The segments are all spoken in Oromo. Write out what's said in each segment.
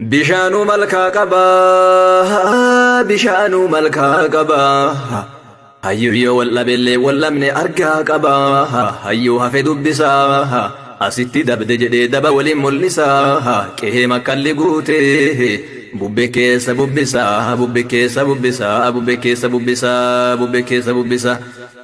Bishaanuu malkaa qabaa, bishaanuu malkaa qabaa. Hayyuu yoo wal dhabellee wal dhabne argaa qabaa. Hayyuu hafe dubbisaa, asitti dabde jedhee daba waliin mul'isaa. Qe'ee makkalli guutee bubbe keessa bubbisaa, bubbe keessa bubbisaa, bubbe keessa bubbisaa, bubbe keessa bubbisaa.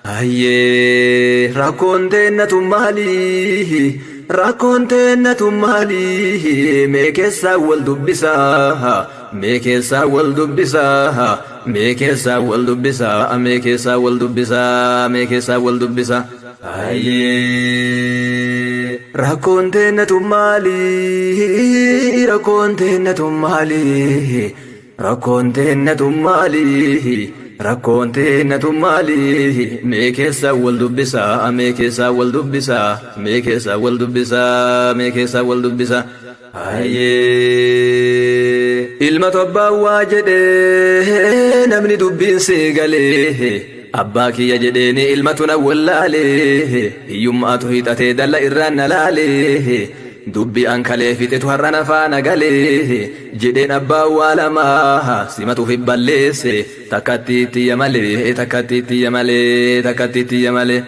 Hayyee rakkoon teennatu maali? Rakkoon teennatu maali? Mee keessaa wal dubbisaa? Mee keessaa wal dubbisaa? Mee keessaa wal dubbisaa? Mee keessaa wal dubbisaa? Mee keessaa wal dubbisaa? Hayyee rakkoon teennatu maali? Rakkoon teennatu maali? Rakkoon teennatu maali? Rakkoon teennatu maali? Mee keessaa wal dubbisaa? Mee keessaa wal dubbisaa? Mee keessaa wal dubbisaa? Mee keessaa wal dubbisaa? Hayyee ilma tobbaa waa jedhee namni dubbiin see galee abbaa kiyya jedheeni ilmatu na wallaalee hiyyummaatu hiixatee dalla irraan na laalee dubbi an kalee fixetu har'a na faana galee jedheen abbaan waa lamaa simatu fi balleesse takkatti tiyya malee takkatti tiyya malee takkatti tiyya malee.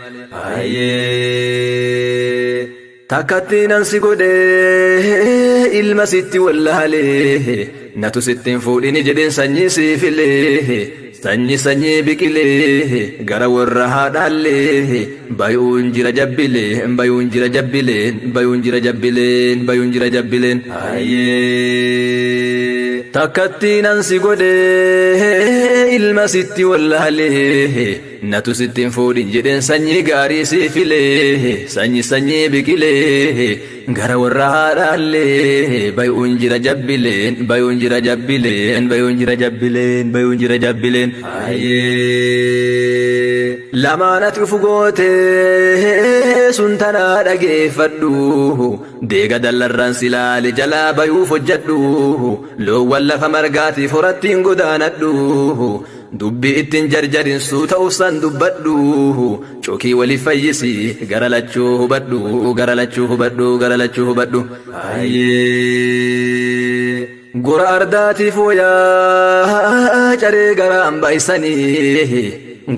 Hayyee takkatti nan si godhee ilma sitti wallaalee natu sitti hin fuudhini jedheen sanyii sii filee Sanyi sanyii biqilee gara warra haadhaallee bayuun jira jabbileen bayuun jira jabbileen bayuun jira jabbileen bayuun jira jabbileen. Hayyee takkatti nan si godhee ilma sitti wallaalee natu sitti hin fuudhin jedheen sanyii gaarii si filee sanyi sanyii biqilee Gara warra haadhaallee bay'uun jira jabbileen bay'uun jira jabbileen bay'uun jira jabbileen bay'uun jira jabbileen. Lamaan ati ufu goote sun tanaa dhageeffadhu deega dallarraan si laale jalaa bay'uuf hojjadhu loowwan lafa margaatiif horattiin godaanadhu. Dubbii ittin jarjarin suuta obsaan dubbadhu Cokii waliif fayyisi gara lachuu hubadhu gara lachuu hubadhu gara lachuu hubadhu. Hayyee. Gora ardaatiif wayaa caree garaan baay'isanii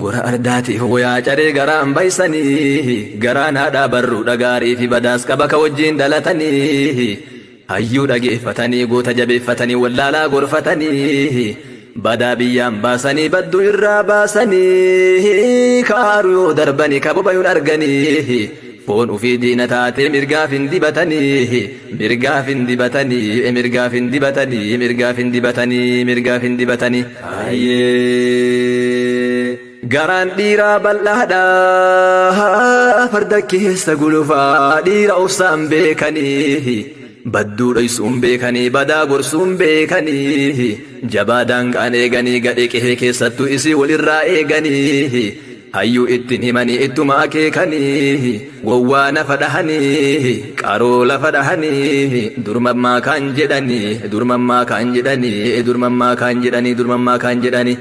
Gora ardaatiif wayaa caree garaan baay'isanii Garaan haadhaa barruudha gaarii fi badaas qaba ka wajjin dhalatanii Hayyuu dhageeffatanii goota jabeeffatanii wallaalaa gorfatanii badaa biyyaan baasanii badduu irraa baasanii kaaru yoo darbanii ka bobayuun arganii foon ufii diina taatee mirgaaf hin dibatanii mirgaaf hin dibatanii mirgaaf hin dibatanii mirgaaf hin dibatanii mirgaaf hin dibatanii. Hayyee. Garaan dhiiraa bal'aadha farda keessa gulufaa dhiira obsaan beekanii badduu dhoysuun beekanii badaa gorsuun beekanii jabaa daangaan eeganii gadhee qehee keessattuu isii walirraa eeganii hayyuu ittiin himanii ittuma akeekanii gowwaa nafa dhahanii qaroo lafa dhahanii durmammaa kaan jedhanii durmammaa kaan jedhanii durmammaa kaan jedhanii durmammaa kaan jedhanii.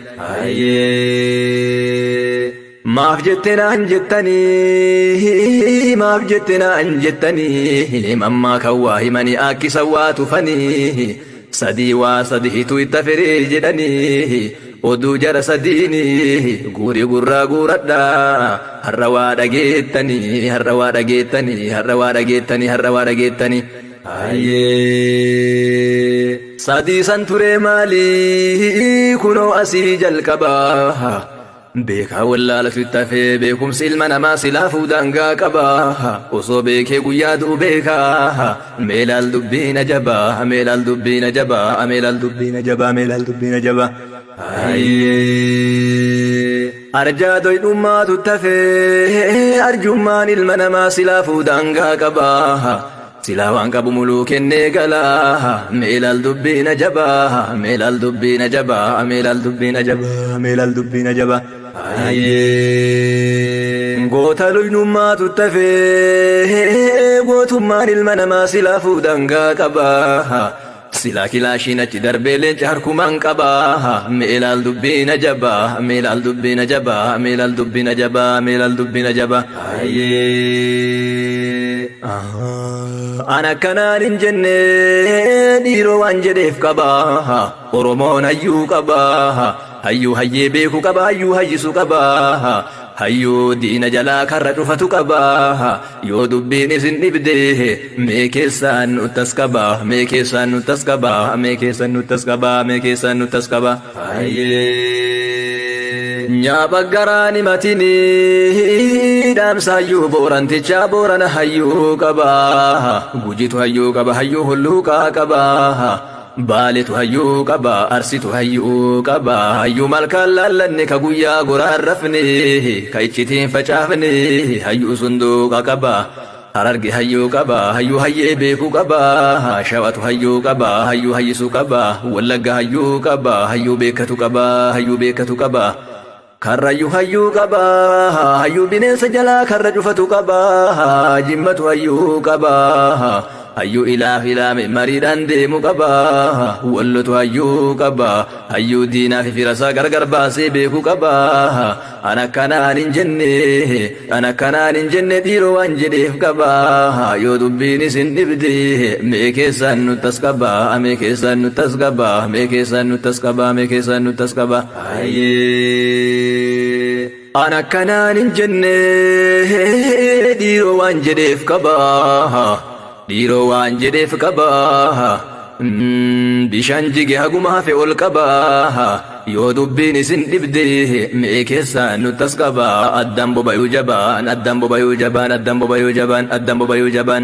Hayyee. Maaf jette naan jettanii maaf jette naan jettanii mammaa kan waa himanii akkisa waa tufanii sadii waa sadiitu itti afiree jedhanii oduu jara sadiinii guurii gurraa guuradhaa har'a waa dhageettanii har'a waa dhageettanii har'a waa dhageettanii har'a waa dhageettanii. Hayyee. Sadii san turee maalii kunoo asii jalqaba. Beekaa wallaalatu itti hafee beekumsi ilma namaa silaafuu daangaa qaba. Osoo beekee guyyaa du'u beekaa. Meelaal dubbiin ajabaa meelaal dubbiin ajabaa meelaal dubbiin ajabaa meelaal dubbiin ajabaa. Hayyee. Arjaa doydhummaatu itti hafee arjummaan ilma namaa silaafuu daangaa qaba. Silaa waan qabu muluu kennee gala Meelaal dubbiin ajabaa Meelaal dubbiin ajabaa Meelaal dubbiin ajabaa Meelaal dubbiin ajabaa Hayyee. Goota luynummaatu tafee gootummaan ilma namaa silaafuu dangaa qaba. Silaa kilaashiin achi darbee leenca harkumaan qaba. Mee ilaal dubbiin ajaba, mee ilaal dubbiin ajaba, mee ilaal dubbiin ajaba, mee ilaal dubbiin ajaba. An akkanaan hin jenne, dhiiroo waan jedheef qaba. Oromoon hayyuu qaba. Hayyuu hayyee beeku qaba, hayyuu hayyisu qaba. Hayyuu diina jalaa karra cufatu qaba. Yoo dubbiin isin dhibde, mee keessaan nuttas qaba, mee keessaan nuttas qaba, mee keessaan nuttas qaba, mee keessaan nuttas qaba. Nyaapha garaan himatini, dhaamsa hayyuu boorantichaa. Boorana hayyuu qaba. Gujitu hayyuu qaba, hayyuu hulluuqaa qaba. Baaletu hayyuu qaba, Arsitu hayyuu qaba. Hayyuu malkaan laallanne, ka guyyaa goraan rafne, ka iccitiin facaafne, hayyuu sunduuqa qaba. Hararge hayyuu qaba, hayyuu hayyee beekuu qaba. Shawatu hayyuu qaba, hayyuu hayyisuu qaba. Wallagga hayyuu qaba, hayyuu beekatu qaba, hayyuu beekatu qaba. Karrayyuu hayyuu qaba, hayyuu bineensa jalaa karra cufatu qaba. Jimmatu hayyuu qaba, hayyuu ilaaf ilaame mariidhaan deemu qaba. Wallotu hayyuu qaba, hayyuu diinaa fi firasaa gargar baasee beeku qaba. An akkanaan hin jenne, an akkanaan hin jenne, dhiiroo waan jedheef qaba. Yoo dubbiin isin dhibde, mee keessaan nuttas qaba, mee keessaan nuttas qaba, mee keessaan nuttas qaba, mee keessaan nuttas qaba. An akkanaan hin jenne, dhiiroo waan jedheef qaba. Dhiiroo waan jedheef qaba. Bishaan jige haguma hafe ol qaba. Yoo dubbiin isin dhibde, mee keessaan nuttas qaba. Addaan bobayuu jabaan, addaan bobayuu jabaan, addaan bobayuu jabaan, addaan bobayuu jabaan.